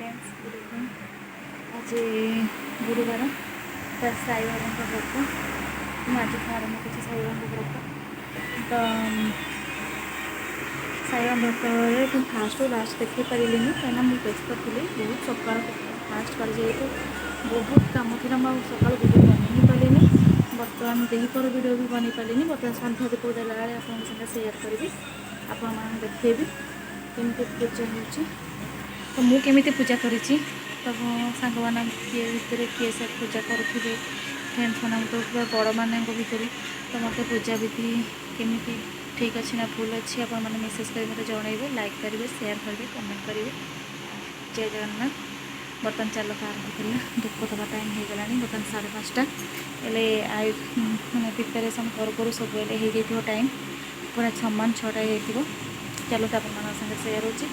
Friends, good evening. ଆଜି ଗୁରୁବାର ତ ସାଇବାବାଙ୍କ ବ୍ରତ। ମୁଁ ଆଜିଠୁ ଆରମ୍ଭ କରୁଛି ସାଇବାବାଙ୍କ ବ୍ରତ। ତ ସାଇବାବା ବ୍ରତରେ ମୁଁ ଫାଷ୍ଟରୁ ଲାଷ୍ଟ ଦେଖାଇ ପାରିଲିନି, କାହିଁକିନା ମୁଁ ବ୍ୟସ୍ତ ଥିଲି ବହୁତ। ସକାଳୁ ଫାଷ୍ଟ ପାଳି ଯେହେତୁ ବହୁତ କାମ ଥିଲା, ମୁଁ ଆଉ ସକାଳୁ ଭିଡ଼ିଓ ବନେଇ ହିଁ ପାରିଲିନି। ବର୍ତ୍ତମାନ ଦ୍ୱିପହର ଭିଡ଼ିଓ ବି ବନେଇ ପାରିଲିନି। ବର୍ତ୍ତମାନ ସନ୍ଧ୍ୟା ଦୀପ ଦେଲାବେଳେ ଆପଣଙ୍କ ସାଙ୍ଗେ ସେୟାର କରିବି, ଆପଣମାନଙ୍କୁ ଦେଖେଇବି କେମିତି ପୂଜା ହେଉଛି, ତ ମୁଁ କେମିତି ପୂଜା କରିଛି। ତ ମୋ ସାଙ୍ଗମାନଙ୍କ କିଏ ଭିତରେ କିଏ ସେ ପୂଜା କରୁଥିବେ, ଫ୍ରେଣ୍ଡସ୍ମାନଙ୍କ କିମ୍ବା ବଡ଼ମାନଙ୍କ ଭିତରେ, ତ ମୋତେ ପୂଜା ବିଧି କେମିତି ଠିକ୍ ଅଛି ନା ଭୁଲ ଅଛି, ଆପଣମାନେ ମେସେଜ୍ କରି ମୋତେ ଜଣାଇବେ। ଲାଇକ୍ କରିବେ, ସେୟାର କରିବେ, କମେଣ୍ଟ କରିବେ। ଜୟ ଜଗନ୍ନାଥ। ବର୍ତ୍ତମାନ ଚାଲନ୍ତୁ ଆରମ୍ଭ କରିବା। ଧୂପ ଦେବା ଟାଇମ୍ ହେଇଗଲାଣି, ବର୍ତ୍ତମାନ 5:30। ହେଲେ I ମାନେ ପ୍ରିପାରେସନ୍ କରୁ କରୁ ସବୁ ହେଲେ ହେଇଯାଇଥିବ ଟାଇମ୍, ପୁରା ସମାନ 6ଟା ହେଇଯାଇଥିବ। ଚାଲନ୍ତୁ, ଆପଣମାନଙ୍କ ସାଙ୍ଗରେ ସେୟାର ହେଉଛି।